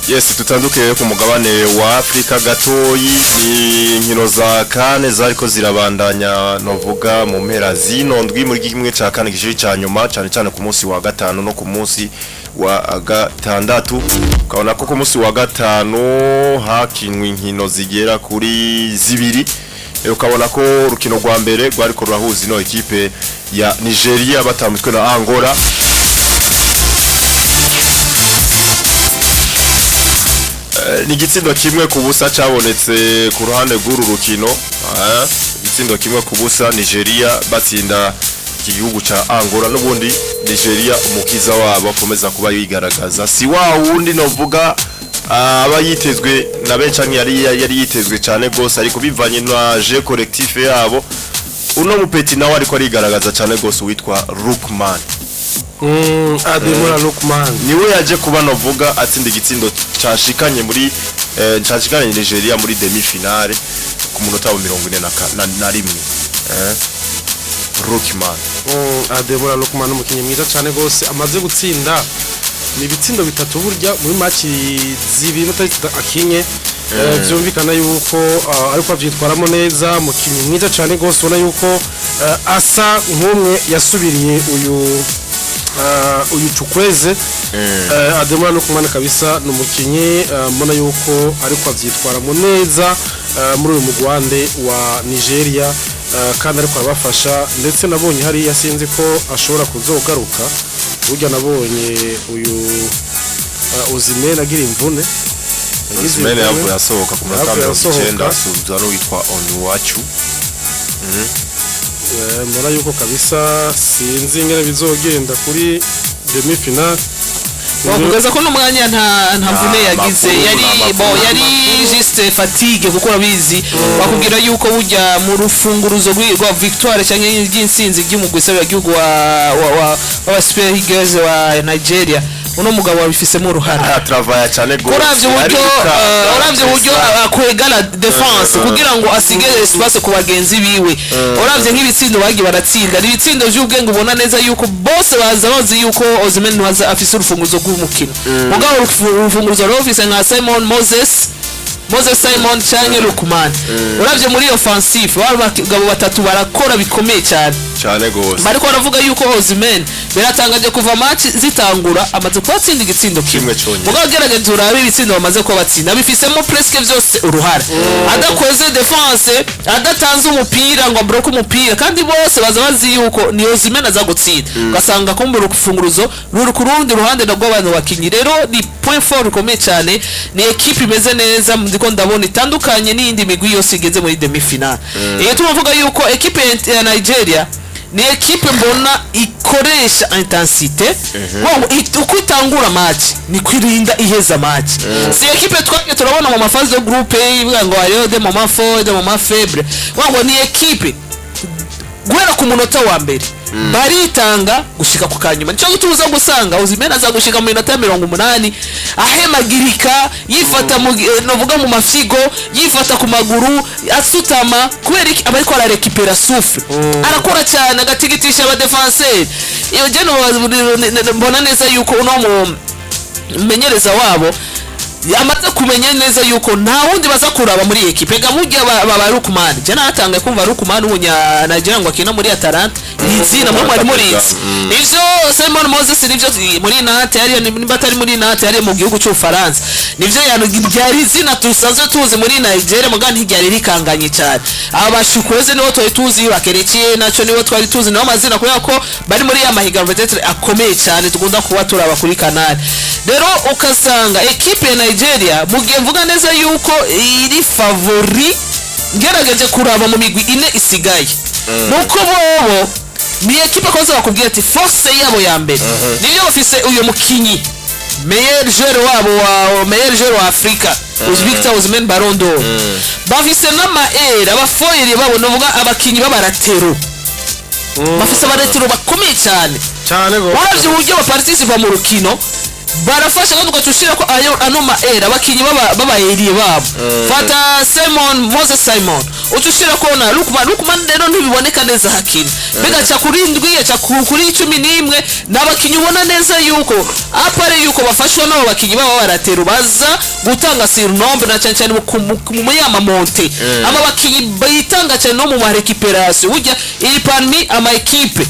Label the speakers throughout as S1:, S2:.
S1: Yes, tutanduke ku mugabane wa Afrika gatoyi. Ni inkino za kane zariko zirabandanya, novuga mu mpera zino ndwi, muri kimwe ca kane gishiri ca nyuma, cyane cyane ku munsi wa gatanu no ku munsi wa gatandatu. Ukabona ko ku munsi wa gatanu hakinwe inkino zigera kuri zibiri. Ukabona ko urukino rwa mbere rwariko rurahuza ino ekipe ya Nigeria batambitswe na Angola. Ni igitsindo 1-0 cyabonetse ku ruhande rw'uru rukino. Igitsindo 1-0, Nigeria batsinda iki gihugu ca Angola. N'ubundi Nigeria, umukiza wabo akomeza kuba yigaragaza, si wa wundi novuga aba yitezwe na benshi canke yari yitezwe cyane gose, ariko bivanye na jeu collectif yabo, uno mupeti nawe ariko arigaragaza cyane gose witwa Lookman.
S2: Ademola Lookman.
S1: Niwe yaje kuba novuga atsinda igitsindo cashikanye muri cashikanye Nigeria muri demi finale ku munota wa 41. Lookman.
S2: Ademola Lookman, umukinnyi mwiza cyane gose, amaze gutsinda ni ibitsindo bitatu burya muri match zibiri n'atari akinye. Vyumvikana yuko ariko avyitwaramo neza, umukinnyi mwiza cyane gose, ubona yuko asa nk'umwe yasubiriye uyu Chukwueze. Ademola Lookman kabisa ni umukinnyi mbona yuko ariko avyitwaramo neza muri uyu mugwande wa Nigeria, kandi ariko arabafasha. Ndetse nabonye hariya, sinzi ko ashobora kuzogaruka burya, nabonye uyu Osimhen agira imvune. Yagize
S1: Osimhen
S2: imvune.
S1: yavuye asohoka ku munota
S2: Yavuye
S1: 90,
S2: asohoka.
S1: asubizwa n'uwitwa Onuachu.
S2: Mbona yuko kabisa sinzi ingene bizogenda kuri demi finale.
S3: Kugeza ko n'umwanya nta mvune yagize.
S1: Makuru,
S3: Yari
S1: nta
S3: bo
S1: makuru.
S3: yari juste fatigue, kuko urabizi bakubwira yuko burya mu rufunguruzo rwa victoire cyangwa ry'intsinzi ry'umugwi w'igihugu wa wa Super Eagles wa Nigeria, uno mugabo wabifisemo uruhara.
S1: Aratravaya cyane gose.
S3: Uravye uburyo uravye uburyo akwega la défense kugira ngo asige espace ku bagenzi biwe, uravye nk'ibitsindo bagiye baratsinda, ni ibitsindo vy'ubwenge, ubona neza yuko bose baza bazi yuko Osimhen waza afise urufunguzo rw'umukino. Mugabo urufunguzo rufise nka Simon Moses Simon canke Lookman. Uravye muri offensive, bari abagabo batatu barakora bikomeye cyane.
S1: Cyane gose.
S3: Bariko baravuga yuko Osimhen, biratangaje, kuva match zitangura amaze kubatsinda igitsindo kimwe.
S1: Kimwe conyene.
S3: Mugabo gerageza urabe ibitsindo bamaze kuba batsinda, bifisemo presque vyose uruhara, adakoze défense, adatanze umupira ngo abroke umupira, kandi bose baza bazi yuko ni Osimhen aza gutsinda, ugasanga kumbura urufunguruzo ruri ku rundi ruhande nabwo abantu bakinyi. Rero ni point fort ikomeye cyane, ni équipe imeze neza, ndiko ndabona itandukanye n'iyindi migwi yose igeze muri demi finale. Iyo tuvuga yuko équipe ya Nigeria ni équipe mbona ikoresha intensité, ngo uko itangura match ni kwirinda iheza match. Si équipe twagiye turabona mu ma phase de groupe ivuga ngo hariho des moments forts, des moments faibles, ngo ni équipe guhera ku munota wa mbere baritanga gushika ku kanyuma. Nicyo gituma uza gusanga Osimhen aza gushika mu minota ya 80 ahemagirika, yifata mu novuga mu mafyigo, yifata ku maguru, asutama. Kubera iki? Aba ariko ararekipera souffle, arakora cyane, agatigitisha abadefenseri. Iyo je mbona neza yuko uno mu menyereza wabo amaze kumenya neza yuko nta wundi baza kuraba muri ekipe ga mujya ba Lookman. Je natangaye kumva Lookman, umunya Nigeria ngo akina muri Atalanta, ni izina mwe mwari murizi. Nivyo Simon Moses, nivyo muri Nantes yari, nimba atari muri Nantes yari mu gihugu cy'Ufaransa, nivyo yantu byari izina tusanzwe tuzi muri Nigeria, muga ntiryari rikanganye cyane. Aba Chukwueze nibo twari tuzi, bakerekeye naco nibo twari tuzi, nibo amazina, kubera ko bari muri ya mahiganwa peut-être akomeye cyane tugunda kuba turaba kuri Canal. Rero ukasanga ekipe ya Nigeria, mu gihe mvuga neza yuko iri favori ngerageje kuraba mu migwi ine isigaye, nuko bobo ni ekipe koza bakubwira ati force yabo ya mbere niyo bafise uyu mukinyi meilleur joueur wabo, wa meilleur joueur wa Afrika, Victor Osimhen, Ballon d'Or. Bafise n'amaere abafoyeri babo, novuga abakinyi b'aba latéraux, bafise aba latéraux bakomeye cyane.
S2: Cyane gose.
S3: Uravye uburyo baparticipa mu rukino, barafasha, kandi ugaca ushira ko ayo ano maera abakinyi b'abayeriye babo. Fata Simon Moses Simon, Uca ushirako na Lukman. Lukman rero ntibiboneka neza hakina, mbega aca kuri 7, aca kuri 11. Ni abakinyi ubona neza yuko à part yuko bafashwa n'abo bakinyi baba baratera, baza gutanga surnombre, na cyane cyane mu yama montées, ama bakinyi bitanga cyane no mu ma récupération. Burya iri parmi ama équipe,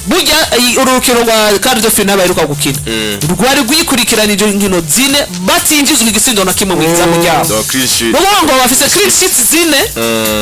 S3: burya urukino rwa quart de finale baheruka gukina rwari rwikurikiranije inkino zine batinjizwa igitsindo na kimwe mu izamu ryabo.
S1: Donc clean sheet.
S3: Nukuvuga ngo bafise clean sheets zine,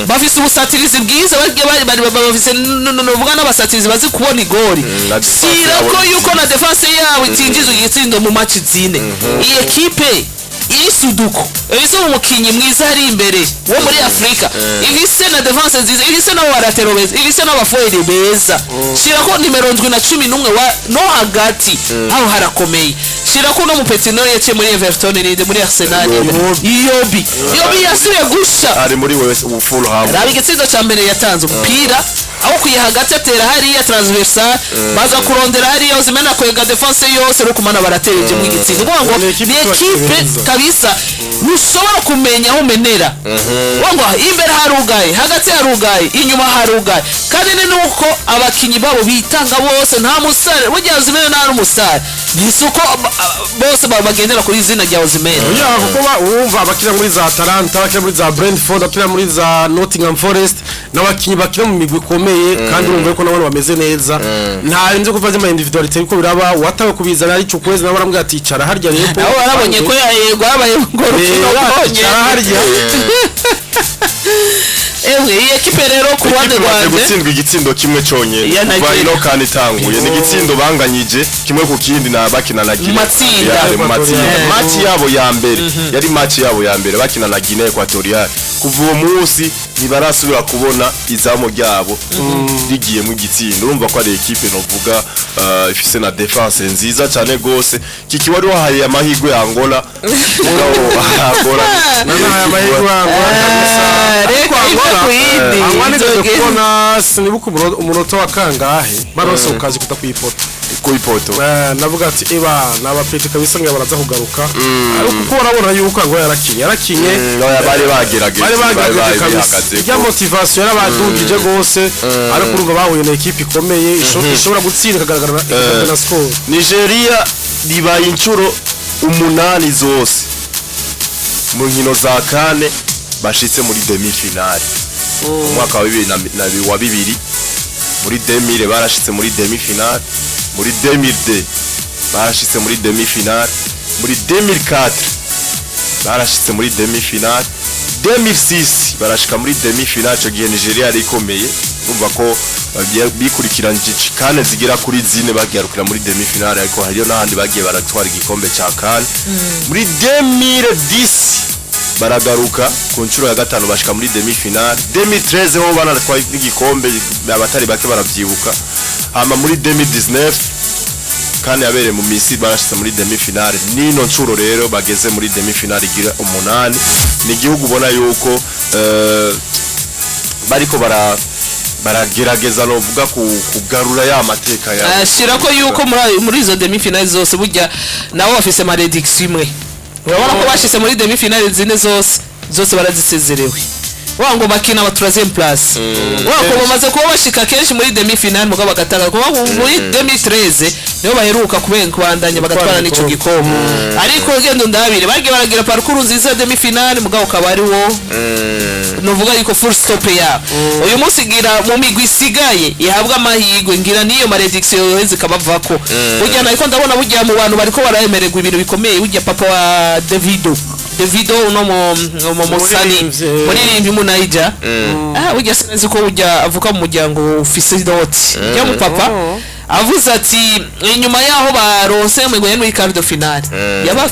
S3: bafise ubusatirizi bwiza, bagiye bafise nuvuga n'abasatirizi bazi kubona igori.
S1: Na défense
S3: Sira
S1: yabo
S3: ko
S1: ni
S3: yuko na défense yabo itinjizwa igitsindo mu match zine. Iyi ekipe iri suduko, ifise umukinyi mwiza ari imbere wo muri Afurika, ifise na défense nziza, ifise n'abaratero beza, ifise n'abafoyeri beza, shirako nimero 7 na 11 wa no hagati aho harakomeye. Shirako no mupetino yaciye muri Everton ninde muri Arsenal, Iwobi. Iwobi yasubiye gusha.
S1: Ari muri West Fulham.
S3: Raba igitsindo cya mbere, yatanze umupira awukwiye hagati, atera hariya transversal, baza kurondera hariya Osimhen, akwega défense yose, Lookman baratereje mu igitsindo. Kuvuga ngo
S2: Ni ekipe
S3: ni ekipe
S2: nziza.
S3: kabisa ntushobora kumenya aho umenera. Kuvuga ngo imbere harugaye, hagati harugaye, inyuma harugaye, kandi ni nuko abakinyi babo bitanga bose. Nta musare, burya Osimhen nta n'umusare, ni uko bose bagendera kuri izina rya Osimhen.
S2: Ya, kuko wumva abakina muri za Atalanta, abakina muri za Brentford, abakina muri za Nottingham Forest, n'abakinyi bakina mu migwi ikomeye, kandi urumva yuko nabo bameze neza. Nta bintu byo kuva ama individualité ariko biraba watawe kubizana ari Chukwueze, nabo baramubwira ati icara harya rero.
S3: Nabo barabonye ko yego habaye ngo rukino rwonyene.
S2: Icara harya.
S3: Emwe, iyi ekipe rero ku ruhande
S1: Ikipe imaze
S3: rwanjye
S1: gutsindwa igitsindo kimwe cyonyine
S3: Ya
S1: kuva
S3: Nigeria.
S1: ino kandi itanguye, ni igitsindo banganyije 1-1 na bakina na Guinea.
S3: Matsinda.
S1: Ya, mu matsinda.
S3: Yeah.
S1: Match yabo ya mbere yari match yabo ya mbere bakina na Guinea Equatorial. Kuva uwo munsi ntibarasubira kubona izamu ryabo rigiyemo igitsindo. Urumva ko ari ekipe novuga ifise na défense nziza cyane gose. Kiki, wari wahaye amahirwe ya Angola, mugabo Angola
S2: Nanahaye amahirwe ya Angola kabisa.
S3: Reka
S2: Ariko
S3: ive ku yindi.
S2: Angola nigeze
S3: Inzoge.
S2: kubona, sinibuka umunota wa kangahe, baronse ukazi kuta kuyipoto.
S1: Ku ipoto.
S2: Navuga ati eba nabapete kabisa, ngo baraza kugaruka, ariko kuko urabona yuko Angola yarakinye yarakinye.
S1: Oya, bari bagerageje.
S2: Bari bagerageje kabisa.
S1: Bihagaze
S2: Ijya
S1: ko.
S2: motivation yarabadugije gose, ariko urumva bahuye na ekipe ikomeye ishobora gutsinda ikagaragara ikagaragara na score.
S1: Nigeria ribaye inshuro umunani zose mu nkino za kane bashitse muri demi finale. Mu mwaka wa bibiri wa bibiri, muri 2000 barashitse muri demi finale, muri 2002 barashitse muri demi finale, muri 2004 barashitse muri demi finale, 2006 barashika muri demi finale. Ico gihe Nigeria yari ikomeye. Urumva ko bikurikiranyije kane zigera kuri zine bagarukira muri demi finale, ariko hariyo n'ahandi bagiye baratwara igikombe ca kane. Muri 2010 baragaruka ku nshuro ya gatanu, bashika muri demi finale. 2013 ho banatwaye igikombe, abatari bake baravyibuka. Hama muri 2019 kandi yabereye mu Misiri barashitse muri demi finale. Nino nshuro rero bageze muri demi finale igira umunani. Ni igihugu ubona yuko bariko baragerageza novuga kugarura ya mateka yabo.
S3: Shira ko yuko muri izo demi finale zose, burya nabo bafise malédiction imwe. Urabona ko bashyize muri demi finale zine zose, zose barazisezerewe. Wa ngo bakina aba troisième place, wa ngo bamaze kuba bashika kenshi muri demi finale mugabo bagatanga. Kuba muri 2013 niho baheruka kubenga kubandanya bagatwara n'ico gikombe, ariko ugenda ndabire bagiye baragira parcours nziza ya demi finale, mugabo ukaba ari wo nuvuga yuko full stop yabo uyu munsi. Ngira mu migwi isigaye ihabwa amahirwe, ngira niyo malédiction yoheze ikabavako. Burya nariko ndabona, burya mu bantu bariko barayemererwa ibintu bikomeye, burya papa wa Davido, Davido uno mu musani,
S2: Muririmbyi.
S3: muririmbyi Munayija, burya sinzi ko burya avuka mu muryango ufise inoti. Ujya mu papa avuze ati inyuma yaho baronse mu muri quart de finale,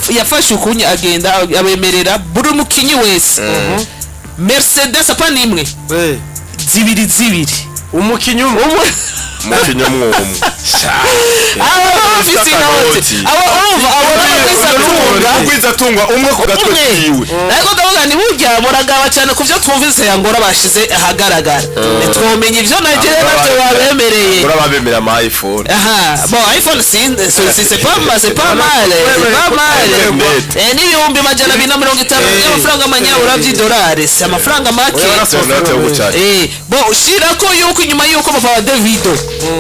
S3: yafashe ukunya agenda abemerera buri mukinyi wese Mercedes, apana imwe, zibiri zibiri.
S2: Umukinyi umwe.
S3: Umwe.
S1: Umukinyi umwe umwe.
S3: Abo bafise inoti, abo urumva, abo n'abagwizatunga.
S1: Umugwizatunga umwe ku gatwe
S3: Umwe.
S1: kiwe.
S3: Ariko ndavuga ni burya muragaba cyane ku byo twumvise Angola bashize ahagaragara, ntitwomenya ibyo Nigeria nabyo babemereye.
S1: Angola babemera ama iPhone.
S3: Aha, bon, iPhone c'est pas mal, c'est pas mal, c'est pas mal.
S1: Net.
S3: N'250,000 by'amafaranga amanyabura by'idolari, si amafaranga make.
S1: Internet yo gucana.
S3: Bo ushira ko yuko inyuma yuko papa wa Davido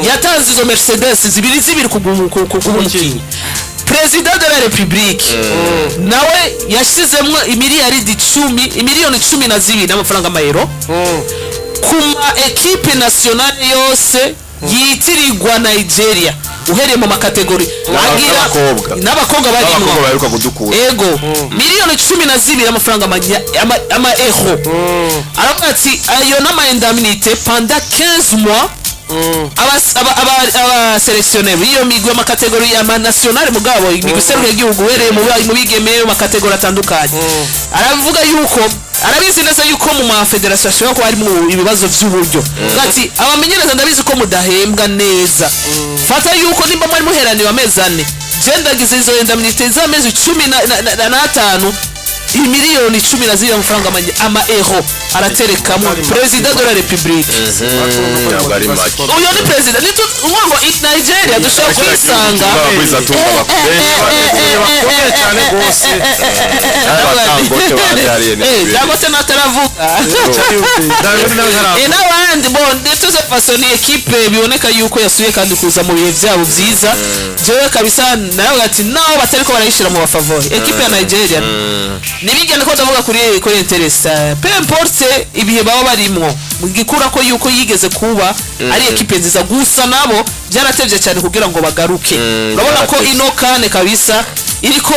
S3: yatanze izo Mercedes zibiri zibiri ku mukinnyi, Président de la République nawe yashizemwo imiliyaridi 10, imiliyoni 12 n'amafaranga amayero ku ma équipe nationale yose yitirirwa Nigeria, uhereye mu ma catégories agira
S1: N'abakobwa.
S3: N'abakobwa barimwo.
S1: N'abakobwa baheruka kudukura.
S3: Ego, miliyoni 12 y'amafaranga ama euro. Aravuga ati ayo n'ama indemnité pendant 15 mois aba sélectionné b'iyo migwi y'ama catégories y'ama nationale, mugabo imigwi iseruka igihugu, uhereye mu bigeme, mu ma catégories atandukanye. Aravuga yuko arabizi neza yuko mu ma fédérations ashobora kuba harimo ibibazo by'uburyo. Avuga ati abamenyereza ndabizi ko mudahembwa neza, fata yuko nimba mwari muheraniwe amezi 4, je ndagize izo indemnité z'amezi 15, imiliyoni 12 y'amafaranga ama euro araterekamo Président de la République.
S1: Ntabwo ari make.
S3: Uyo ni perezida ngo Nigeria dushobora kwisanga
S1: Abagwizatunga benshi.
S2: Bakomeye cyane rwose.
S1: N'abatangote babyariye ni bibiri.
S3: Dangote nataravuga.
S2: David nawe ntaravuga.
S3: N'abandi bo de toute façon ni équipe biboneka yuko yasubiye kandi kuza mu bihe byabo byiza. Jewe kabisa nawe ati naho batariko barayishira mu ba favoris, équipe ya Nigeria nibigenda ko ndavuga kuri interest, peu importe ibihe baba barimwo, gikura ko yuko yigeze kuba ari équipe nziza, gusa nabo byaratevye cyane kugira ngo bagaruke. Urabona ko
S1: Byaratevye.
S3: ino kane kabisa iriko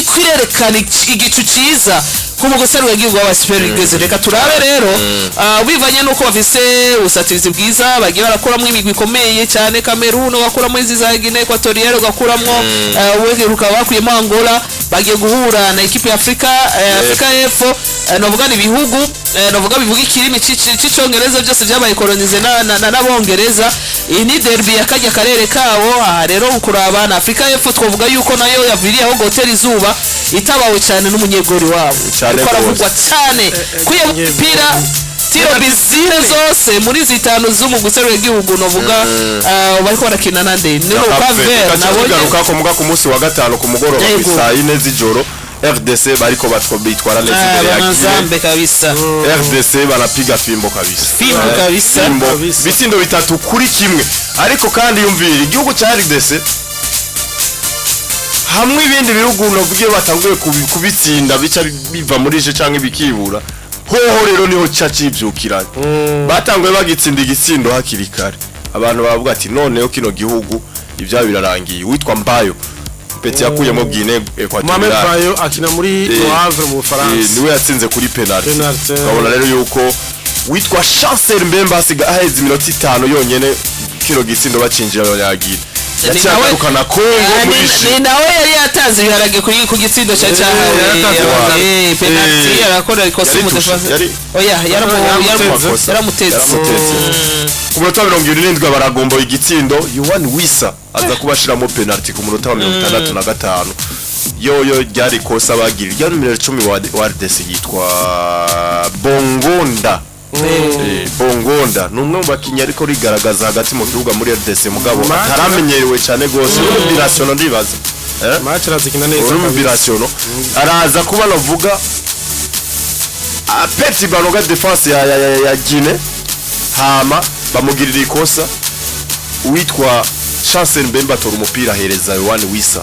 S3: ikwirerekana igicu ciza ku mugwi w'igihugu wa Super Eagles. Reka turabe rero, bivanye nuko bafise ubusatirizi bwiza, bagiye barakuramo imigwi ikomeye cyane, Cameroon bakuramo izi za Guinea Equatoriale, ugakuramo uheruka bakuyemo Angola, bagiye guhura na équipe ya Afrika Afrika y'Epfo. Novuga ni ibihugu novuga bivuga ikirimi c'icongereza, byose byabaye colonisé n'abongereza. Iyi ni derby ya kajya karere kabo. Aha rero ukuraba na Afrika y'Epfo, twavuga yuko nayo yaviriye aho gotera izuba itabawe cyane n'umunyegori wabo
S1: Cyane
S3: kuko aravugwa
S1: rwose.
S3: cyane kwiye mupira tirs au but zine zose muri zitanu z'umugwi w'igihugu, novuga bariko barakina nande ni Cap Vert nabonye.
S1: Tugaruka ko muga ku munsi wa gatanu ku mugoroba ku
S3: Yego.
S1: saa 4 z'ijoro, RDC bariko bitwara neza imbere ya Guinea.
S3: Banazambe kabisa.
S1: RDC barapiga fimbo kabisa.
S3: Fimbo kabisa.
S1: Fimbo.
S2: Kabisa.
S1: Bitsindo 3-1. Ariko kandi yumvira igihugu cya RDC hamwe ibindi bihugu navuga iyo batanguye kubitsinda bica biva muri je canke bikibura. Hoho rero niho ca civyukiranye, batanguye bagitsinda igitsindo hakiri kare, abantu baravuga ati noneho kino gihugu ivyabo birarangiye. Witwa Mbayo Peti yakuyemo Guinea
S2: Mohamed
S1: Equatoriale.
S2: Bayo akina muri Le Havre mu Bufaransa.
S1: Niwe yatsinze kuri penalty.
S2: Penalty.
S1: Ukabona rero yuko witwa Chancel Mbemba asiga aheze iminota 5 yonyene kino gitsindo bacinjira yagira
S3: Ni
S1: yaciye agarukana Congo muri
S3: ni nawe yari yatanze ibiharage kuri ku gitsindo cya cyahawe
S2: Yaratanze ibiharage.
S3: Penalty arakora ikosa
S1: Yari
S3: mu
S1: touche,
S3: défense. Oya,
S2: Yaramuteze.
S3: yaramuteze.
S1: Yaramuteze. Ku munota wa 77 baragomba igitsindo, Yohan Wissa aza kubashiramo penalty ku munota wa 65. Yoyo ryari kosa bagira rya numero 10 wa RDC yitwa Bongonda. Bongonda ni umwe mu bakinnyi ariko rigaragaza hagati mu kibuga muri RDC, mugabo ataramenyerewe cyane gose uri binational ndibaza.
S2: Match arazikina neza
S1: Uri mu
S2: kabisa.
S1: binational araza kuba navuga apeti banoga défense ya Guinea, hama bamugirira ikosa. Uwitwa Chancel Mbemba atora umupira ahereza Yohani Wissa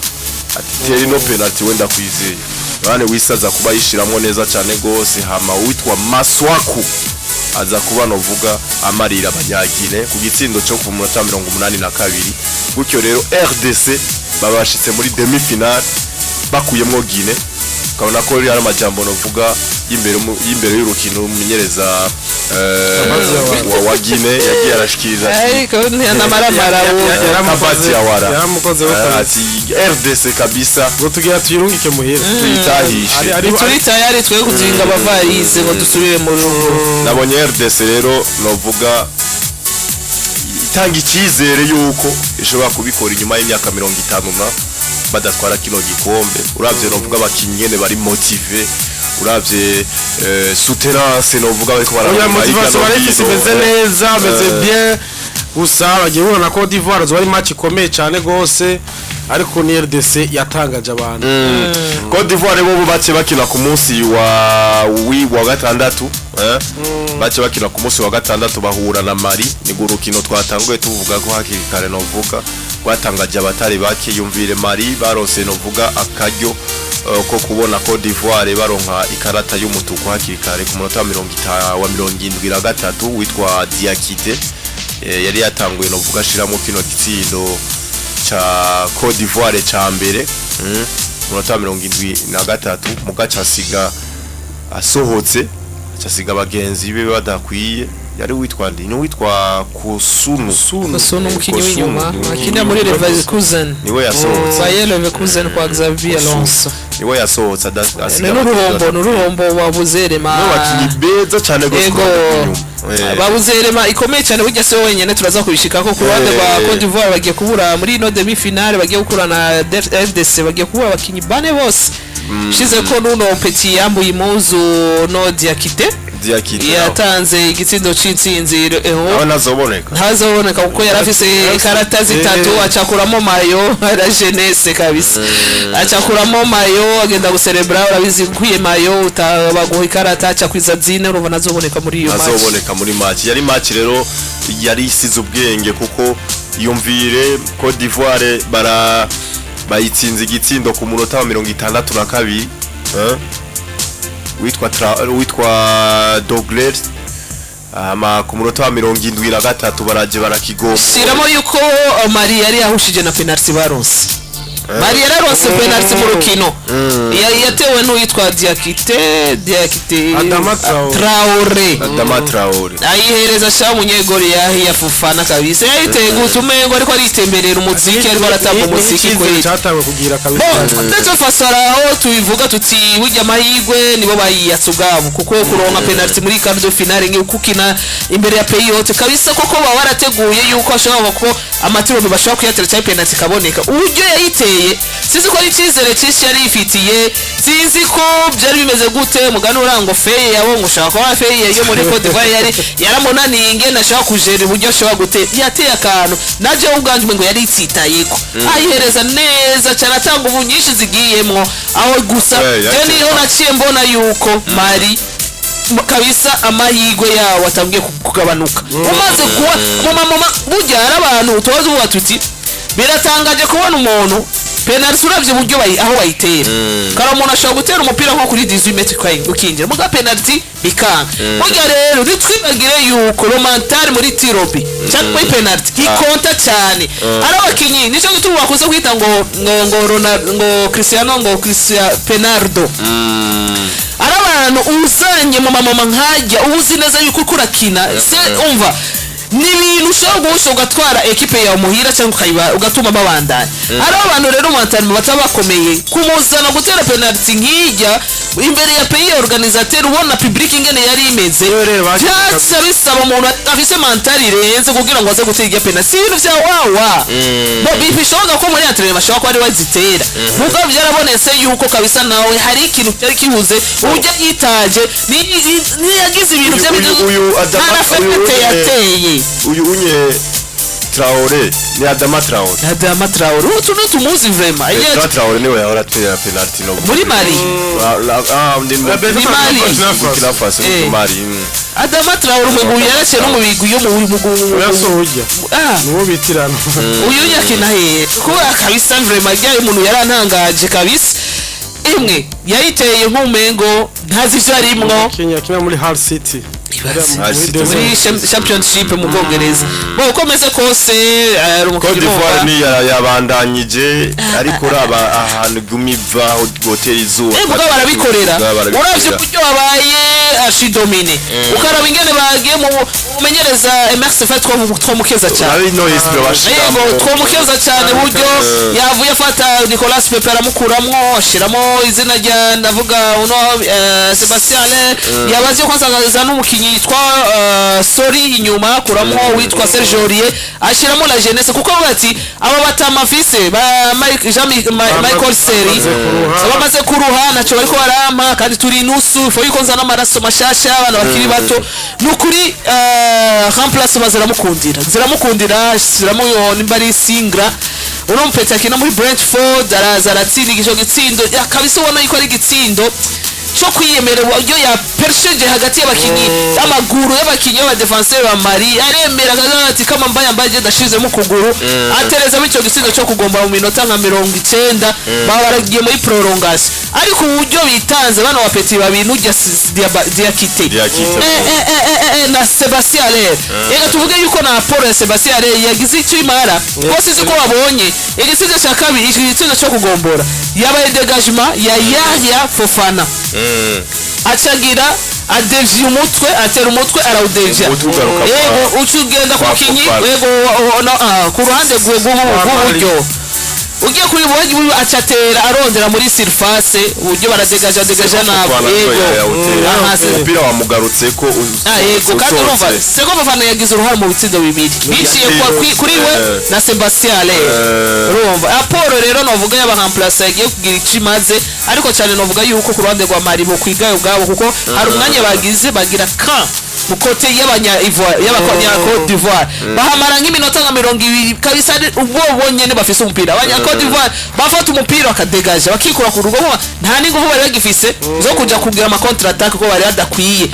S1: ati tera ino penalty wenda kwizeye. Yohani Wissa aza kuba yishiramwo neza cyane gose, hama uwitwa Maswaku aza kuba novuga amarira abanyagine ku gitsindo cyo ku munota wa 82. Gutyo rero RDC babashitse muri demi finale bakuyemwo Guinea. Ukabona ko ari amajambo novuga y'imbere y'urukino umumenyereza wa Guinea yagiye arashikiriza ati
S3: Ariko n'amaramara.
S1: Kabati Yawara.
S2: Yaramukoze
S1: Eh, ati RDC kabisa
S2: ngo tugira tuyirungike muhira.
S1: Tuyitahishe.
S3: Turi tayari twe kuzinga abavarize ngo dusubire mu rugo.
S1: Nabonye RDC rero novuga itanga icyizere yuko ishobora kubikora inyuma y'imyaka 50 na Badatwara kino gikombe, uravye novuga abakinyi nyene bari motivés, uravye soutenance novuga bariko
S2: Oya,
S1: bararonka
S2: motivation
S1: hirya no
S2: barayifise,
S1: hino.
S2: imeze neza, bameze bien. Gusa bagiye guhura na Cote d'Ivoire, zoba ari match ikomeye cyane gose, ariko ni RDC yatangaje abantu.
S1: Cote d'Ivoire bo bace bakina ku munsi wa gatandatu, eh? Bace bakina ku munsi wa gatandatu, bahura na Mali. Ni urukino twatanguye tuvuga ko hakiri kare novuga rwatangaje abatari bake. Yumvire, Mali baronse novuga akaryo ko kubona Cote d'Ivoire baronka ikarata y'umutuku hakiri kare ku munota wa 50 wa 73, witwa Diakite, yari yatanguye novuga ashiramo kino gitsindo ca Cote d'Ivoire ca mbere, munota wa 73, mugaca asiga asohotse, aca asiga bagenzi be badakwiye. Yari witwa ndi ni witwa Kusunu.
S3: Kusunu, umukinyi
S1: Kosunu,
S3: w'inyuma
S1: ni
S3: akina muri Leverkusen.
S1: Niwe yasohotse.
S3: Bayer Leverkusen kwa Xabi Alonso.
S1: Niwe yasohotse asiga
S3: Ni n'uruhombo, ni uruhombo babuze rema.
S1: N'abakinyi beza cyane gose
S3: Ego.
S1: ku ruhande rw'inyuma.
S3: Babuze rema ikomeye cyane. Burya si we wenyine, turaza kubishikako. Ku ruhande rwa Cote d'Ivoire bagiye kubura muri ino demi finale bagiye gukura na RDC, bagiye kubura abakinyi bane bose, shize ko nuno petit yambuye impuzu no Diakite.
S1: Diakite
S3: Yatanze igitsindo c'intsinzi eho.
S1: nawe ntazoboneka.
S3: Ntazoboneka kuko yari afise ikarata zitatu. Acakuramo maillot la jeunesse kabisa, acakuramo maillot agenda guserebra. Urabizi, ukwiye maillot utabaguha ikarata, acakwiza zine. Urumva nazoboneka muri iyo match.
S1: Azoboneka muri match. Yari match rero yari isize ubwenge, kuko yumvire Cote d'Ivoire bara bayitsinze igitsindo ku munota wa 62, eh? Witwa Dogler, ama ku munota wa 73 baraje barakigomba.
S3: Shiramo yuko Mali yari yahushije na penalty baronse. Mali yararonse penalty mu rukino. Yatewe n'uwitwa Diakite.
S2: Adama Traore.
S3: Traore.
S1: Adama Traore.
S3: Ayihereza sha umunyegori yahiya Fofana kabisa. Yayiteye gutya umengo ariko aritemberera umuziki, ariko aratamba umuziki.
S2: Icyizere
S3: Kweli.
S2: cyatangiwe kugira kabisa.
S3: Bon, ndetse fasara aho tubivuga tuti burya amahirwe nibo bayiyatse ubwabo, kuko kuronka penalty muri quart de finale nk'uko ukina imbere ya pays hôte kabisa, koko baba barateguye yuko ashobora ko amatiro bashobora kuyatera cyangwa penalty ikaboneka. Uburyo yayiteye, sinzi ko ari icyizere cyinshi yari yifitiye, sinzi ko byari bimeze gute. Mugani urango feye yabo ngo ushaka kuba feye yo muri Cote d'Ivoire yari yaramunaniye ingene ashobora kujera uburyo ashobora gute yateye akantu. Naje ubwanje ngo yari yitsitayeko, ayihereza neza cyane, atanga ubu nyinshi zigiyemwo aho gusa.
S1: Eh,
S3: Je
S1: yateye.
S3: niho naciye mbona yuko Mali kabisa amahirwe yawo atangiye kugabanuka umaze kuba muma burya hari abantu tuba tuvuga tuti biratangaje kubona umuntu penalty, uravye uburyo aho bayitera kare, umuntu ashobora gutera umupira nko kuri 18 mètres ukinjira, muga penalty bikanga. Burya rero ntitwibagire yuko le mental muri tir au but cyangwa muri penalty ikonta cyane. Ari abakinyi, nico gituma bakunze kwita ngo Ronaldo, ngo Cristiano, ngo Cristiano Penaldo. Ari abantu uzanye mu mamama nkajya, uba uzi neza yuko uko urakina se, umva, ni ibintu ushobora guhusha ugatwara ekipe yawe muhira cyangwa ugatuma babandanya. Ari abantu rero mantani bataba bakomeye kumuzana gutera penalty nk'ijya imbere ya pays organisateur, ubona public ingene yari imeze.
S2: Rero rero
S3: Byasa bisaba umuntu afise mental irenze kugira ngo aze gutera irya penalty. Si ibintu vya wawa bo bishoboka ko muri entraînement bashobora kuba ari bazitera, mugabo byarabonetse yuko kabisa nawe hari ikintu cyari kibuze uburyo yitaje niyagize ibintu bye.
S1: Uyu
S3: Nta
S1: uyu
S3: na fete yateye.
S1: Uyu unye Traore ni Adama Traore.
S3: Adama Traore utu tumuzi vraiment.
S1: Adama Traore niwe yahora atera penalty no
S3: Muri Mali.
S1: Ah, ndi
S3: Ni Mali.
S1: Burkina Faso, ni Mali.
S3: Adama Traore umugwi yaraciye no mu bigwi yo mu mugwi.
S2: Urasohojya.
S3: Ah.
S2: Nuwo bitirana.
S3: Uyu yakina hehe? Kuba kabisa vraiment ryayo umuntu yarantangaje kabisa, imwe yayiteye nk'umengo ntazi ivyo arimwo.
S2: Kenya kina muri Hull City.
S3: Ibaze.
S1: Hull City.
S3: Muri championship mu Bwongereza. Bo uko meze kose ari
S1: Cote
S3: umukinnyi
S1: d'Ivoire
S3: wumva.
S1: ni yabandanyije, ariko uraba ahantu iguma iva aho rwotera izuba.
S3: Mugabo barabikorera.
S1: Mugabo barabikorera.
S3: Uravye uburyo babaye ashidomine, ukaraba ingene bagiye mu Umumenyereza Emerse Faé twamukeza cyane.
S1: Ari no esprit bashiramo.
S3: Yego, twamukeza cyane buryo yavuye afata Nicolas Pepe aramukuramwo, ashiramo izina rya, ndavuga uno Sebastien Haller. Yabaze ko azaza n'umukinyi yitwa Sori inyuma, akuramo witwa Serge Aurier, ashiramo la jeunesse, kuko avuga ati aba batama fise ba Mike, Jean Michael Seri
S2: bamaze kuruha.
S3: Bamaze kuruha, ntacyo bariko barampa, kandi turi inusu ifo yuko nzana amaraso mashasha, abana bakiri bato. Ni ukuri remplacement ziramukundira, ziramuyo nimba ari Singra, uno mupeti akina muri Brentford, araza aratsinda ico gitsindo kabisa, ubona yuko ari igitsindo cyo kwiyemera, uburyo yapersheje hagati y'abakinyi, amaguru y'abakinyi b'abadefenseur ba Mali, aremera akavuga ati kama mbaye mbaye ndashizemo ukuguru, aterezamo icyo gitsindo cyo kugomba mu minota nka 90, baba baragiye muri prolongation. Ariko uburyo bitanze bano bapeti babiri, n'ujya Diakite.
S1: Diakite.
S3: Na Sebastien Haller. Reka tuvuge yuko na Paul ya Sebastien Haller yagize icyo imara bose, uzi ko babonye igitsindo cya kabiri, igitsindo cyo kugombora yabaye dégagement ya Yahya Fofana, acagira adevye umutwe, atera umutwe, arawudevya.
S1: Umutwe ugaruka
S3: Yego, uca ugenda ku
S1: kwa
S3: mukinyi.
S1: Fofana.
S3: Yego, no, ku ruhande rw'uburyo ugiye kuri buhagi, acatera arondera muri surface, uburyo baradegaja degaja nabi. Yego, aha,
S1: Umupira wamugarutse ko
S3: yego, kandi urumva Seko Fofana yagize uruhare mu bitsindo bibiri biciye kuri we na Sebastien Haller. Urumva Apollo rero novuga y'abahamplasa yagiye kugira icyo imaze, ariko cyane novuga yuko ku ruhande rwa Mali bo kwigayo ubwabo, kuko hari umwanya bagize bagira kan mu côté y'abanya Ivoire, y'abanya Cote d'Ivoire, bahamara nk'iminota nka 20 kabisa ari ubwo bonyene bafise umupira. Abanya Cote d'Ivoire bafata umupira bakadegaja, bakikura ku rugo, nta n'ingufu bari bagifise zo kuja kugira ama contre attaque kuko bari badakwiye.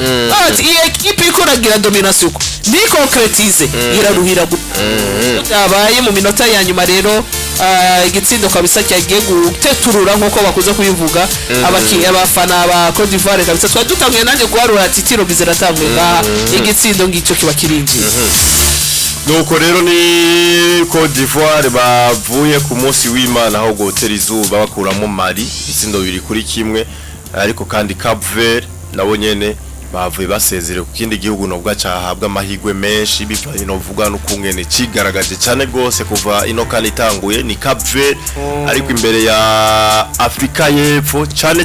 S3: Ati iyi equipe iriko iragira domination uko ni concrétise iraruhira byabaye mu minota ya nyuma rero, igitsindo kabisa cyagiye guteturura nk'uko bakuze kubivuga abafana ba Cote d'Ivoire kabisa. Twari dutanguye nanjye guharura ati tiro biziratanguye ngaha, igitsindo ngicyo kiba kirinjiye.
S1: Nuko rero ni Cote d'Ivoire bavuye ku munsi w'Imana aho gotera izuba, bakuramo Mali ibitsindo 2-1. Ariko kandi Cap Vert nabo nyene bavuye basezere ku kindi gihugu nubwo cahabwa amahirwe menshi bivanye novuga n'ukungene cigaragaje cyane gose kuva ino kandi itanguye ni Cap Vert, ariko imbere ya Afrika y'Epfo cyane.